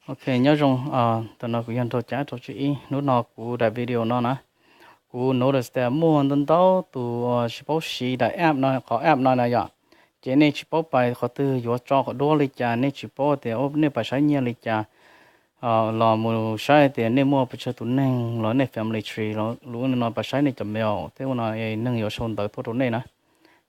Ok, nyob zoo, tam no kuv yog Nraug Cab rau tsib ib. Hnub no kuv daim video no na, kuv notice tias muaj ntau ntau tus tsis paub siv daim app no, qhov app no na yom. Ces nej tsis paub pais qhov twg yuav tso kom duab li cas, nej tsis paub tias nej pais saib nyiaj li cas, los mus saib tias nej muaj pes tsawg tus neeg los nej family tree los lub no pais saib nej cov mail thiab ua no neeg yuav sau ntawv tuaj rau nej na.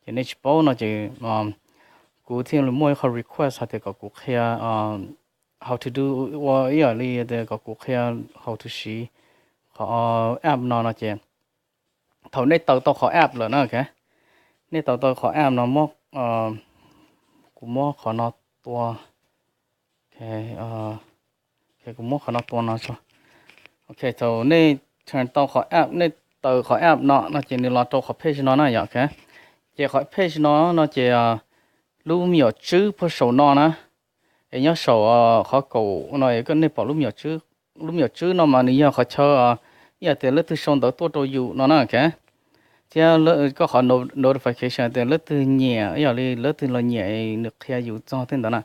Ces nej tsis paub no ces kuv thiaj li muaj ib qho request hais tias kom kuv qhia how to do, ua ib yam li tias kom kuv qhia how to siv qhov app no no ces thaum nej tawm tau qhov app lawm na, nej tawm tau qhov app no, kuv muab qhov no tua, kuv muab qhov no tua no tso. Ok, thaum nej turn tau qhov app, nej tawm qhov app no no ces nws los rau qhov page no na yom. Ces qhov page no no ces lub me nyuam tswb puag saum no na, es nyob saum qhov kaum no es nej pom lub me nyuam tswb no mas nws yog qhov chaw ib yam tias leej twg sau ntawv tuaj rau yus no na. Thiab koj qhov notification tias leej twg nyiam, ib yam li leej twg los nyiam nws qhia yus txog tej ntawd na.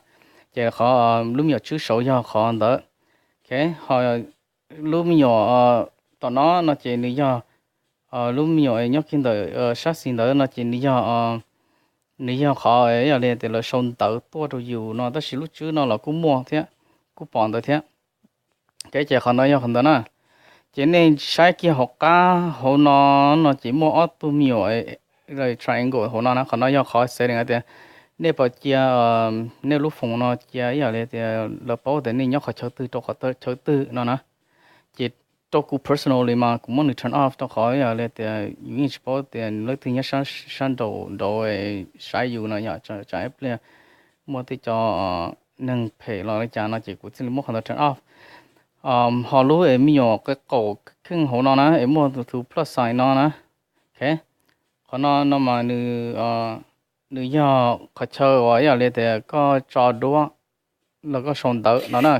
Ces qhov lub me nyuam tswb saud yog qhov ntawd. Ho lub me nyuam tom no no ces nws yog lub me nyuam nyob kiag ntawm sab xis ntawd no ces nws yog, nws yog qhov ib yam li tias lawv sau ntawv tuaj rau yus no, tab sis lub tswb no los kuj muaj thiab, kuj pom ntawd thiab. Ces qhov no yog qhov ntawd na. Ces nej saib kiag hauv qab hauv no no ces muaj ob tug me nyuam triangle hauv no na, qhov no yog qhov setting hais tias nej pom cia nej lub phone no cia ib yam li tias lawv paub tias nej nyob qhov chaw twg rau qhov chaw twg no na. Ces rau kuv personally mas kuv muab nws turn off rau qhov ib yam li tias yus yeej tsis paub tias leej twg nyob sab nraud nraud saib yus no yom, tsam ib pliag muaj tej cov neeg phem los li cas no ces kuv thiaj li muab qhov ntawd turn off. Ho lub es me nyuam qe qaum kheej hauv no na es muaj tus plus sign no na. Qhov no no mas nws yog qhov chaw uas ib yam li tias koj tso duab los koj sau ntawv no na.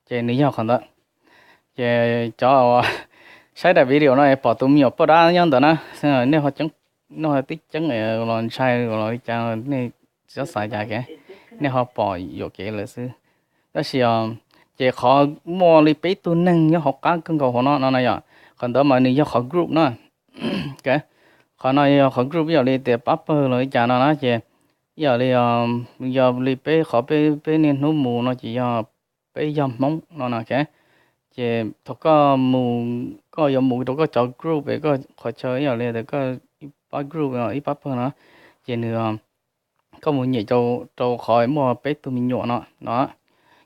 Ces nws yog qhov ntawd. Ces cov uas saib daim video no es pom tus me nyuam poj dab nyob ntawd na, nej ho tib ceeb los ntshai los li cas, nej tsis txhob xav cas, nej ho pom yuam kev lawm xwb. Tab sis ces qhov muaj li peb tug neeg nyob hauv qab kawg nkaus hauv no no na yom, qhov ntawd mas nws yog qhov group na. Qhov no yog qhov group ib yam li tias pab pawg los li cas no na, ces ib yam li yog li peb qhov peb niaj hnub mus no ces yog peb yog Hmoob no na. Ces thaum koj mus, koj yuav mus rau koj cov group es koj qhov chaw ib yam li tias koj ib pab group ib pab pawg no, ces nws, koj mus nyem rau qhov muaj peb tug me nyuam no no.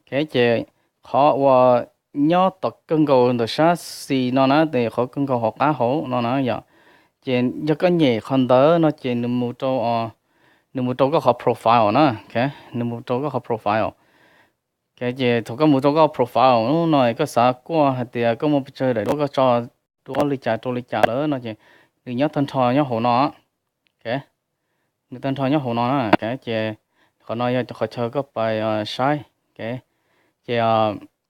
Ces qhov uas nyob tom kawg nkaus ntawm sab xis no na, ces qhov kawg nkaus hauv qab hauv no na yom, ces yog koj nyem qhov ntawd no ces nws mus rau, nws mus rau koj qhov profile na. Nws mus rau koj qhov profile. Ces thaum koj mus rau koj profile no koj xav kuaj hais tias koj muaj pes tsawg daim duab, koj tso duab li cas rau li cas lawm no ces nws nyob tag nrho nyob hauv no. Nws tag nrho nyob hauv no na. Ces qhov no yog qhov chaw koj pais saib. Ces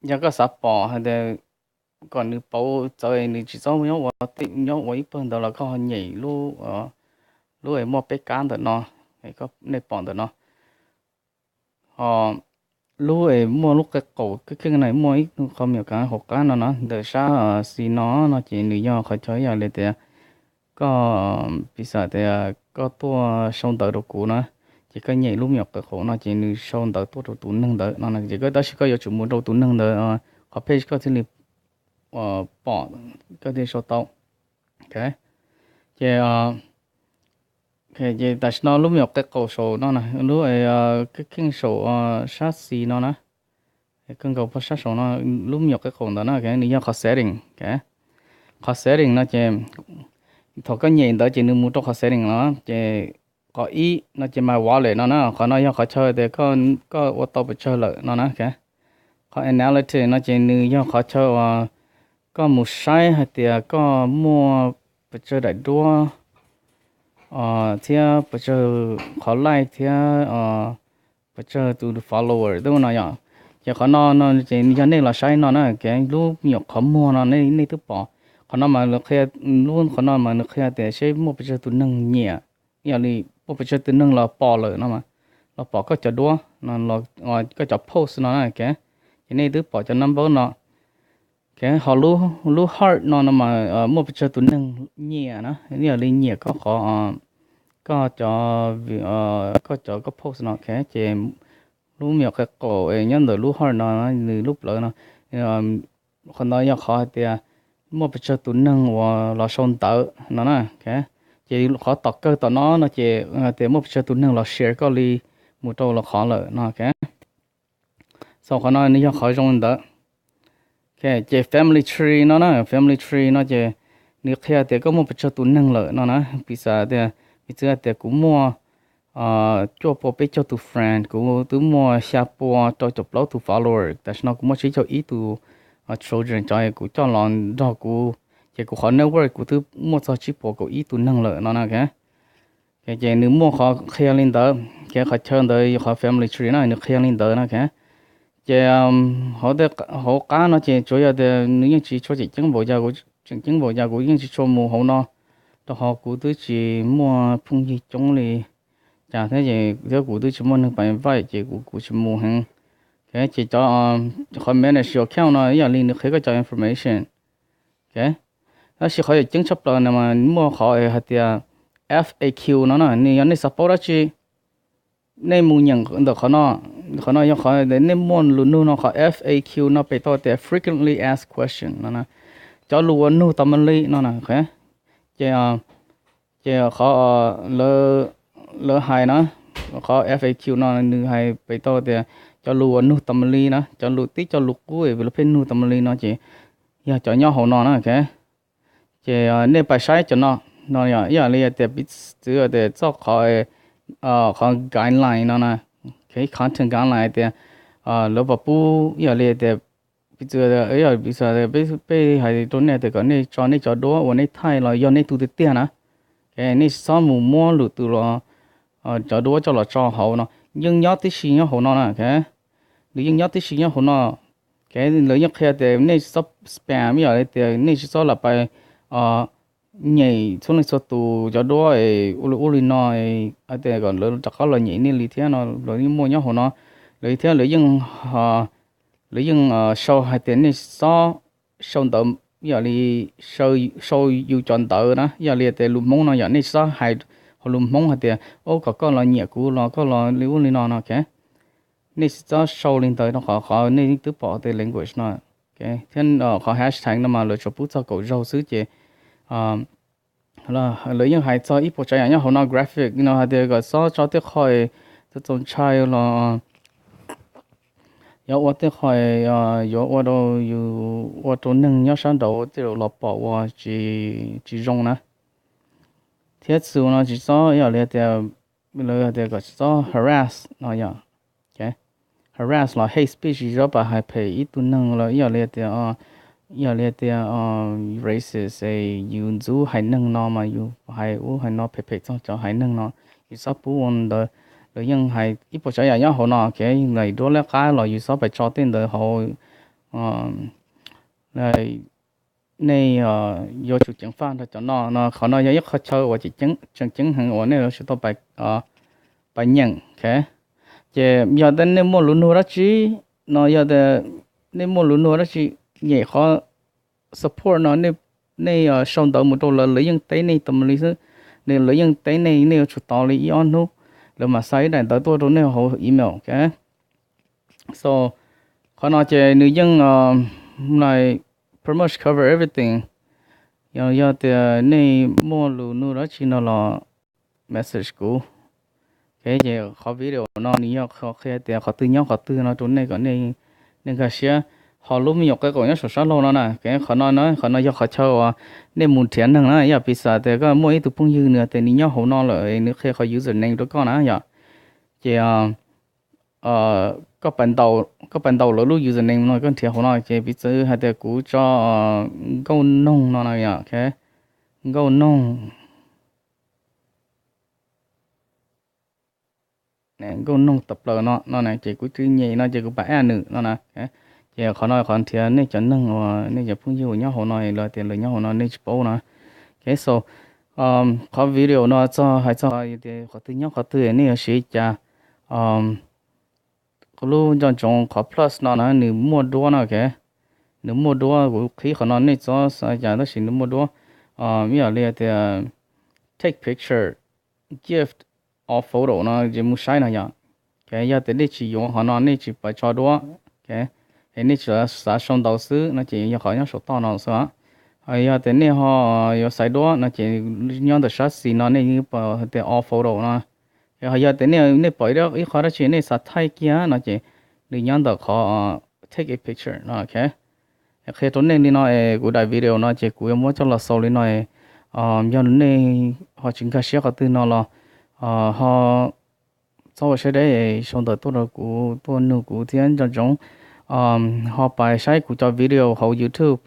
yog koj xav pom hais tias kom nws pauv txawv, nws tsis txhob nyob ua, nyob ua ib pawg ntawd los koj ho nyem lub, lub es muaj peb kab ntawm no, nej pom ntawm no. Ho lub es muaj lub qe qaum kheej kheej na, muaj ib qho me nyuam kav hauv qab no na, ntawm sab xis no no ces nws yog qhov chaw ib yam li tias koj, piv xam tias koj tuaj sau ntawv rau kuv na, ces koj nyem lub me nyuam qe qaum no ces nws sau ntawv tuaj rau tus neeg ntawd no, ces tab sis koj yuav tsum mus rau tus neeg ntawd qhov page koj thiaj li pom, koj thiaj sau tau. Ces ces tam sim no lub me nyuam qe qaum saum no na, lub kheej kheej saum sab xis no na, kawg nkaus pog sab saum no, lub me nyuam qe qaum ntawd na, nws yog qhov setting. Qhov setting no ces thaum koj nyem ntawd ces nws mus rau qhov setting no, ces qhov ib no ces my wallet no na, qhov no yog qhov chaw tias koj ua tau pes tsawg lawm no na. Qhov analytics no ces nws yog qhov chaw uas koj mus saib hais tias koj muaj pes tsawg daim duab thiab pes tsawg qhov like thiab pes tsawg tus follower tej no yom. Ces qhov no no ces yog nej los saib no na, lub me nyuam qhov muag no nej twb pom. Qhov no mas nws qhia, lub qhov no mas nws qhia tias seb muaj pes tsawg tus neeg nyiam, yog li muaj pes tsawg tus neeg los pom lawm no, los pom koj cov duab, koj cov post no na. Ces nej twb pom cov nab npaub no. Ho lub heart no no mas muaj pes tsawg tus neeg nyiam na, yog li nyiam koj qhov, koj cov, koj cov koj post no, ces lub me nyuam qe qaum nyob ntawm lub heart no, nws lub plawv no, qhov ntawd yog qhov hais tias muaj pes tsawg tus neeg uas los sau ntawv no na. Ces qhov tom kawg tom no no ces hais tias muaj pes tsawg tus neeg los share koj li mus rau lawv qhov lawm no. Xaus qhov no nws yog qhov zoo li ntawd. Ces family tree no na, family tree no ces nws qhia tias koj muaj pes tsawg tus neeg lawm no na. Piv xam tias, piv txwv hais tias kuv muaj cuaj pua peb caug tus friend, kuv twb muaj xya pua rau caum plaub tus follower, tam sim no kuv muaj tsib caug ib tus children, cov kuv coj los nrog kuv, ces kuv qhov network kuv twb muaj txog tsib puas kaum ib tus neeg lawm no na. Ces nws muaj qhov qhia li ntawd, ces qhov chaw ntawd qhov family tree na nws qhia li ntawd no. Ces hauv qab no ces tsuas yog tias nws yeej tsis tshua tseem ceeb npaum cas, kuv tseem ceeb npaum cas kuv yeej tsis tshua mus hauv no, rau qhov kuv twb tsis muaj phooj ywg coob li cas thiab, ces thiab kuv twb tsis muaj neeg pab invite ces kuv kuv tsis mus heev. Ces cov, qhov manage your account no ib yam li nws qhia koj cov information. Tab sis qhov yam ceeb tshaj plaws no mas muaj qhov hais tias F A Q no na, nws yog nej xav paub dab tsi, nej mus nyeem ntawm qhov no. Qhov no yog qhov nej muaj lus nug no, qhov F A Q no pem tau tias frequently asked question no, cov lus uas nug tau ma li no na. Ces, ces qhov lawv hais na, qhov F A Q no nws hais pem tau tias cov lus uas nug tau ma li na, cov lus tib co lus qub lawv pheej nug tau ma li no ces yog cov nyob hauv no na. Ces nej pais saib cov no, no yog ib yam li tias piv txwv tias txoj qhov, qhov guideline no na, content guideline tias lawv pom pub ib yam li tias, piv txwv, piv txwv peb hais rau nej tias kom nej tso nej cov duab uas nej thaij los yog nej tus tiag tiag na, nej tsis txhob mus muab lwm tus los cov duab coj los tso hauv no, yeej nyob tib si nyob hauv no na. Nws yeej nyob tib si nyob hauv no. Lawv yeej qhia tias nej tsis txhob spam, ib yam li tias nej tsis txhob lam pais nyem txhua leej txhua tus cov duab ua li ub li no, tias kom lawv rov qab los nyem nej li thiab no, lawv yeej muaj nyob hauv no. Lawv thiab lawv yeej, lawv yeej sau hais tias nej tsis txhob sau ntawv, ib yam li sau yus cov ntawv na, ib yam li tias lus Hmoob no yom, nej tsis txhob hais hauv lus Hmoob hais tias ub kom koj los nyiam kuv los koj los li ub li no no. Nej tsis txhob sau li ntawd rau qhov qhov nej twb pom tias language no, thiab qhov hashtag no mas lawv tsuas pub txog kaum zaug xwb ces lawv yeej hais txog ib puas tsav yam nyob hauv no, graphic no hais tias kom txhob tso tej qho txaus ntshai los yog ua tej qho yuav ua rau yus, ua rau neeg nyob sab nraud tej zaum los pom ua tsis zoo na. Thiab txus no tsis txhob, yog li tias, lawv tias kom tsis txhob harass no yom, harass los hate speech, tsis txhob pais hais phem ib tug neeg los ib yam li tias, ib yam li tias racist, yus ntxub haiv neeg no mas yus hais ub hais no phem phem txog cov haiv neeg no, yus txhob pub ua ntawd. Lawv yeej hais ib puas tsav yam nyob hauv no, kev lais duab liab qab los yus txhob pais tso tej ntawd hauv. Nej yuav tsum ceev faj nrog cov no no, qhov no yog ib qho chaw uas tseem ceeb heev uas nej yuav tsum tau pais nyeem. Ces yog tias nej muaj lus nug dab tsi no, yog tias nej muaj lus nug dab tsi, nyem qhov support no, nej sau ntawv mus rau lawv, lawv yeej teb nej tas li xwb. Lawv yeej teb nej, nej yuav tsum tos li ib ob hnub, lawv mam xa ib daim ntawv tuaj rau nej hauv email. So qhov no ces nws yeej pretty much cover everything. Yog, yog tias nej muaj lus nug dab tsi no los message kuv. Ces qhov video no nws yog qhia tias qhov twg nyob qhov twg no rau nej kom nej nkag siab. Ho lub me nyuam qe qaum nyob saum sab laug no na, qhov no, qhov no yog qhov chaw uas nej mus nrhiav neeg na. Yog piv xam tias koj muaj ib tug phooj ywg nws tias nws nyob hauv no lawm, nws qhia qhov username rau koj na yom, ces koj pais ntaus lawv lub username no koj nrhiav hauv no, ces piv txwv hais tias kuv tso Nkauj Noog no na yom, Nkauj Noog, Nkauj Noog tawm plaws no no na, ces kuv twb nyem no ces kuv pais add nws no na. Ces qhov no qhov nrhiav nej cov neeg uas nej cov phooj ywg uas nyob hauv no los tias lawv nyob hauv no nej tsis paub na. So qhov video no txog, hais txog tias qhov twg nyob qhov twg nej yuav siv li cas, lub nco ntsoov qhov plus no na nws muaj duab no, ok. Nws muaj duab, kuv qhib qhov no nej txhob xav cas tab sis nws muaj duab. Ib yam li tias take picture, gift, all photo no ces mus saib no yom. Ok, yog tias nej tsis yuav qhov no nej tsis pais tso duab, ok, es nej tsuas xav sau ntawv xwb no ces yog qhov nyob saum toj no xwb. Yog tias nej ho yuav xaiv duab no ces nyob ntawm sab xis no nej yeej pom tias all photo no. Yog tias nej pom ib qho dab tsi nej xav thaij kiag no ces nws nyob ntawm qhov take a picture no, ok. Qhia rau nej li no es kuv daim video no ces kuv yuav muab coj los xaus li no. Yog nej ho tsis nkag siab qhov twg no los ho txhob ua siab deb, sau ntawv tuaj rau kuv, tuaj nug kuv thiab nco ntsoov ho pais saib kuv cov video hauv YouTube.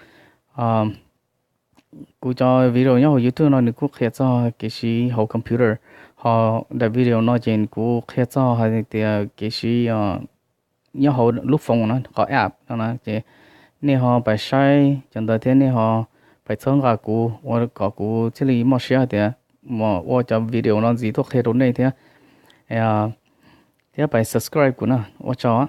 Kuv cov video nyob hauv YouTube no nws kuj qhia txog kev siv hauv computer, ho daim video no ces kuv qhia txog hais tias kev siv nyob hauv lub phone no qhov app no ces nej ho pais saib cov ntawd thiab nej ho pais txhawb nqa kuv ua kom kuv thiaj li muaj siab hais tias mus ua cov video no ntxiv tuaj qhia rau nej thiab, thiab pais subscribe kuv na, ua tsaug.